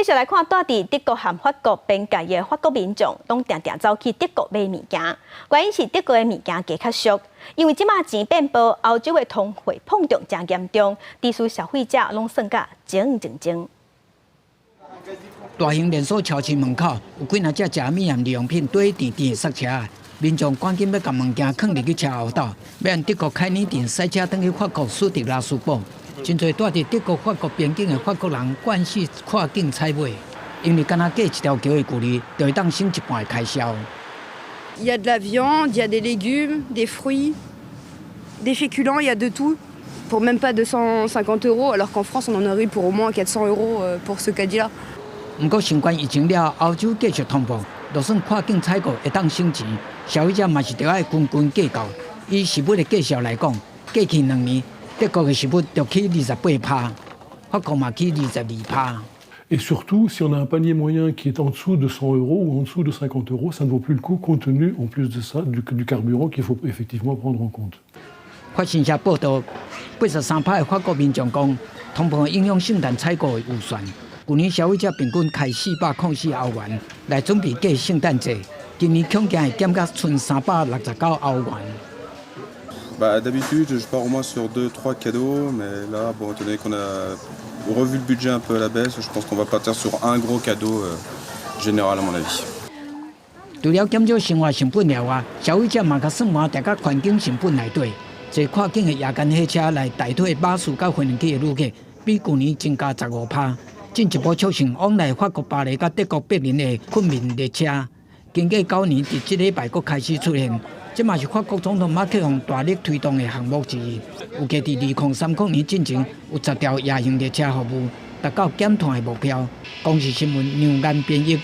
繼續來看，蹛佇德國和法國邊界的法國民眾，攏定定走去德國買物件。原因是德國的物件價較俗，因為這馬錢變薄，歐洲的通貨膨脹誠嚴重，致使消費者攏算甲精精精。大型連鎖超市門口有幾若隻食物和日用品堆甜甜的塞車，民眾趕緊欲共物件囥入去車後斗，欲按德國凱爾鎮駛車轉去法國蘇迪拉斯堡。真濟蹛佇德國法國邊境的法國人慣勢跨境採買，因為干焦隔一條橋的距離，就會當省一半的開銷。 Il y a de la viande, il y a des légumes, des fruits, des féculents, il y a de tout pour même pas 250 euros, alors qu'en France on en aurait pour au moins 400 euros pour ce caddie-là. 毋過新冠疫情了後，歐洲繼續通膨，就算跨境採購會當省錢，消費者嘛是著愛斤斤計較。以食物的價數來講，過去2年德國的食物就起28趴，法國嘛起22趴。 Et surtout, si on a un panier moyen qui est en dessous de 100 euros ou en dessous de 50 euros, ça ne vaut plus le coup, compte tenu, en plus de ça, du carburant qu'il faut effectivement prendre en compte. 法新社報道，83趴的法國民眾講，通膨影響聖誕採購的預算。舊年消費者平均開404歐元來準備過聖誕節，今年恐驚會減到賰369歐元。 Bah, d'habitude, je pars au moins sur deux, trois cadeaux, mais là, bon, étant donné qu'on a revu le budget un peu à la baisse, je pense qu'on va partir sur un gros cadeau général, à mon avis. 除了減少生活成本了外，消費者嘛共算盤疊佮環境成本內底，坐跨境的夜間火車來代替巴士佮飛機的旅客，比舊年增加15趴。進一步促成往來法國巴黎佮德國柏林的困眠列車，經過9年，佇這禮拜閣開始出現。這嘛是法國總統馬克宏大力推動的項目之一。預計佇2030年進前，有10條夜行列車服務，達到減碳的目標。公視新聞梁岩編譯。